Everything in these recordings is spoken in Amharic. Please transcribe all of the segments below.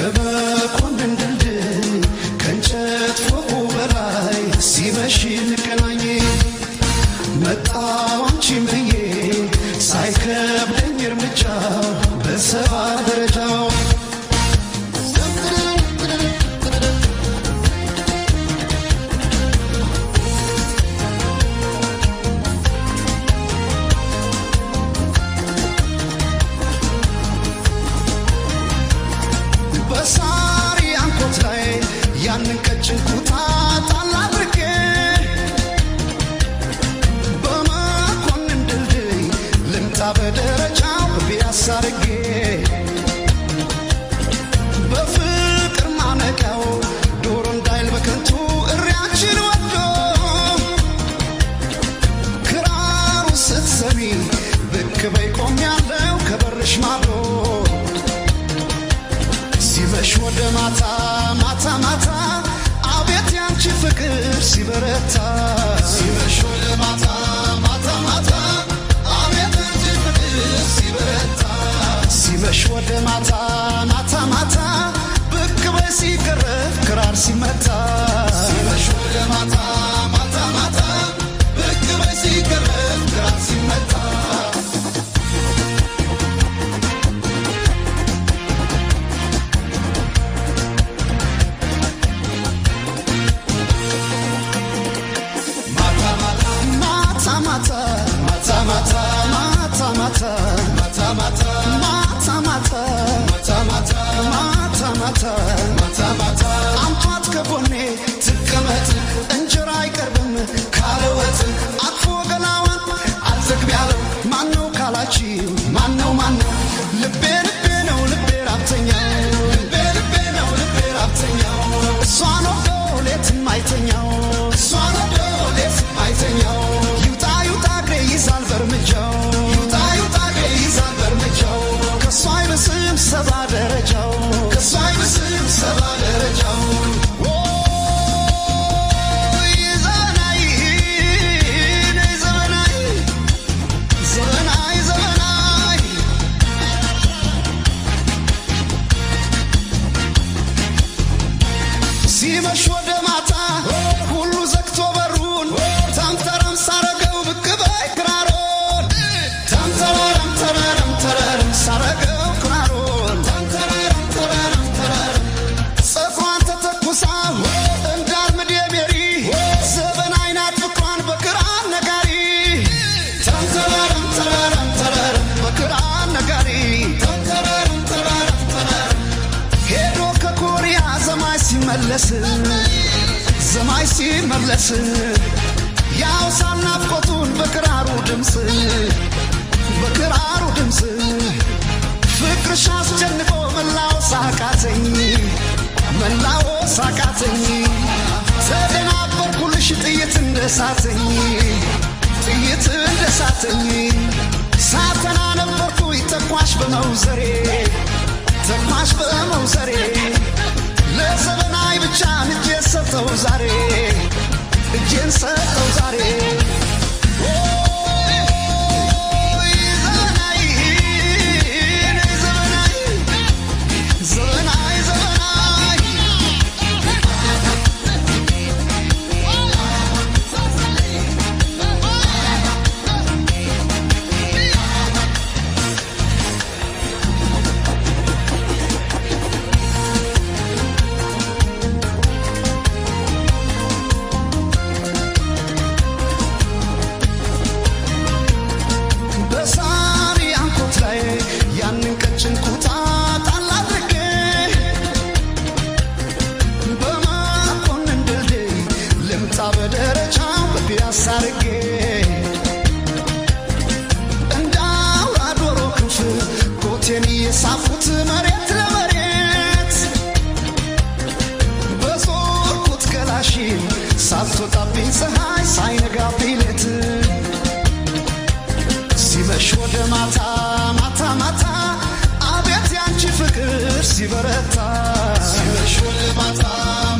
ከመኮንን ድልድይ ከእንጨት ፎቁ በላይ ሲመሽ እንገናኝ። መጣሁ አንቺን ብዬ ሳይከብደኝ እርምጃው በሰባ ደረጃው። በሳር ያንኮት ላይ ያንን ቀጭን ኩታ ጣል አድርጌ በመኮንን ድልድይ ልምጣ በደረጃው ፒያሳ አድርጌ። በፍቅር ማነቂያው ዶሮ እንዳይል በከንቱ እሪያችን ወዶ ክራሩ ስትሰሚ ብቅ በይ ቆሜያለሁ ከበርሽ ማዶ። ሲመሽ ወደ ማታ ማታ ማታ አቤት ያንቺ ፍቅር ሲበረታ። ሲመሽ ወደ ማታ ማታ ማታ አቤት ያንቺ ፍቅር ሲበረታ። ሲመሽ ወደ ማታ ማታ ማታ ብቅ በይ ሲገረፍ ክራር ሲመታ። ሲመሽ ወደ ማታ ማታ ማታ ብቅ በይ ሲገረፍ ክራር ሲመታ። ማታ ማታ ማታ ማታ ማታ ማታ ማታ ማታ ማታ ማታ ማታ ማታ ማታ ማታ ማታ አምጧት ከጎኔ ትቀመጥ እንጀራ አይቀርብም ካለወጥ። አቅፎ ገላዋን አልዘግብ ያለው ማነው ካላችሁ ማነው ማነው? ልቤ ልቤ ነው ልቤ ራብተኛው፣ ልቤ ልቤ ነው ልቤ ራብተኛው፣ እሷን ወዶ ሌትም አይተኛው፣ እሷን ወዶ ሌትም አይተኛው። ይውጣ ይውጣ እግሬ ይዛል በእርምጃው፣ ይውጣ ይውጣ እግሬ ይዛል በእርምጃው፣ ከእሷ አይብስም ሰባ ደረጃው፣ ከእሷ አይብስም ሰባ ደረጃው። ኦይ ዘመናዊ ነይ ዘመናዊ ዘመናዊ ዘመናዊ። ሲመሽ ወደ ማታ ሁሉ ዘግቶ በሩን ታምተረም ሳረገው ብቅ በይ ክራሮን። ታምተረም ተረረም ተረረም ሳረገው ክራሮን። ታምተረም ተረረም ተረረም ፀጉሯን ተተኩሳ እንዳርምድ የሜሪ ዘበን አይናት ፍቅሯን በክራር ነጋሪ። ታምተረረም ተረረም ተረረም በክራር ነጋሪ። ታምተረረም ተረረም ተረረም ሄዶ ከኮሪያ ዘማይ ሲመለስ፣ ዘማይ ሲመለስ ያው ሳናፍቆቱን በክራሩ ድምፅ፣ በክራሩ ድምፅ። ፍቅርሽ አስጨንቆ መላው ሳቃተኝ፣ መላው ሳቃተኝ፣ ተደናበርኩልሽ ጥይት እንደሳተኝ፣ ጥይት እንደሳተኝ። ሳተና ነበርኩኝ ተኳሽ በመውዘሬ፣ ተኳሽ በመውዘሬ፣ ለዘመናዊ ብቻ እጄን ሰጠው ዛሬ፣ እጄን ሰጠው ዛሬ። ኦይ ዘመናዊ ነይ ዘመናዊ ዘመናዊ ዘመናዊ። በሳር ያንኮት ላይ ያንን ቀጭን ኩታ ጣል አድርጌ በመኮንን ድልድይ ልምጣ በደረጃው በፒያሳ አድርጌ። እንደ አውራ ዶሮ ክንፍ ኮቴን እየሳብኩት መሬት ለመሬት በዞርኩት ገላሽን ሳትወጣብኝ ፀሐይ ሳይነጋብኝ ሌት። ሲመሽ ወደ ማታ ማታ ማታ አቤት ያንቺ ፍቅር ሲበረታ። ሲመሽ ወደ ማታ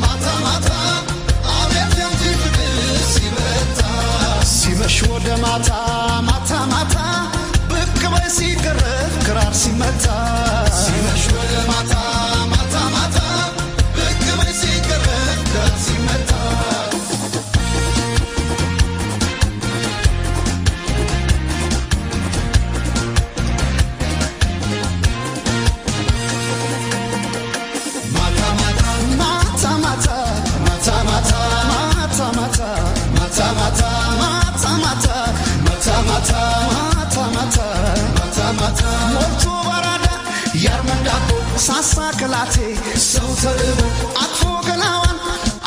ማታ ማታ አቤት ያንቺ ፍቅር ሲበረታ። ሲመሽ ወደ ማታ ማታ ማታ ብቅ በይ ሲገረፍ ክራር ሲመታ። ሲመሽ ወደ ማታ ማታ ማታ ማታ ሞልቶ ባራዳ ያርመን ዳቦ ሳሳ ከላቴ ሰው ተርቦ አቅፎ ገላዋን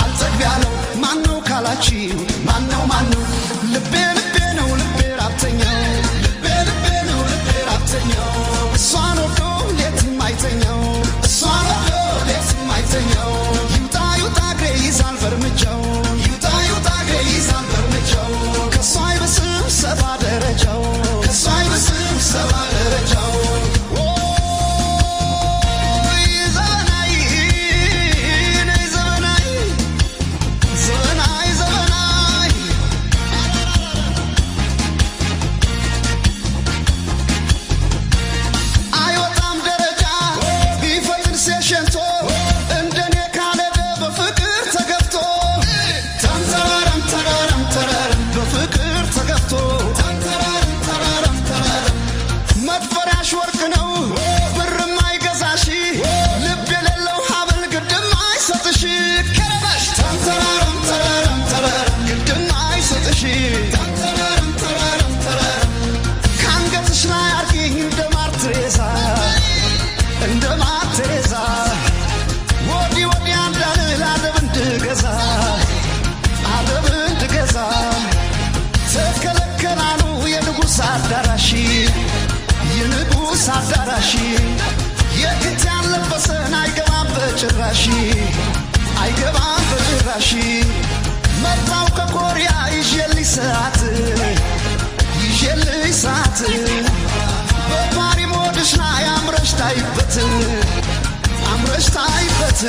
አልጠግብ ያለው ማነው ካላችሁ ማነው ማነው? ልቤ ልቤ ነው ልቤ ራብተኛው፣ ልቤ ልቤ ነው ልቤ ራብተኛው፣ እሷን ወዶ ሌትም አይተኛው፣ እሷን ወዶ ሌትም አይተኛው። ይውጣ ይውጣ እግሬ ይዛል በእርምጃው፣ ይውጣ ይውጣ እግሬ ይዛል በእርምጃው፣ ከእሷ አይብስም 70 ደረጃው፣ ከእሷ አይብስም 70 ደረጃው። ኦይ ዘመናዊ ነይ ዘመናዊ ዘመናዊ ዘመናዊ። አይወጣም ደረጃ ቢፈጥን ሴሸንቶ እንደኔ ካልሄደ በፍቅር ተገፍቶ፣ ተንተራረም ተራረም ተራረም በፍቅር ተገፍቶ፣ ተንተራረም ተራረም ተራረም። መድፈሪያሽ ወርቅ ነው ብርም አይገዛሽ፣ ልብ የሌለው ሀብል ግድም አይሰጥሽ። ከረባሽ ተንተራረም ተራረም ተራረም ግድም አይሰጥሽ፣ ተንተራረም ተራረም ተራረም። ከአንገትሽ ላይ አርጊኝ እንደ ማር ትሬዛ፣ እንደ ማር ቴሬዛ፣ ወዲህ ወዲያ እንዳልል አደብ እንድገዛ፣ አደብ እንድገዛ። ተከለከላሉ የንጉሥ አዳራሽ፣ የንጉሥ አዳራሽ፣ የክት ያለበሰን አይገባም በጭራሽ፣ አይገባም በጭራሽ። መጣው ከኮሪያ ይዤልሽ ሰዓት፣ ይዤልሽ ሰዓት፣ በፓሪ ሞድሽ ላይ አምረሽ ታይበት፣ አምረሽ ታይበት።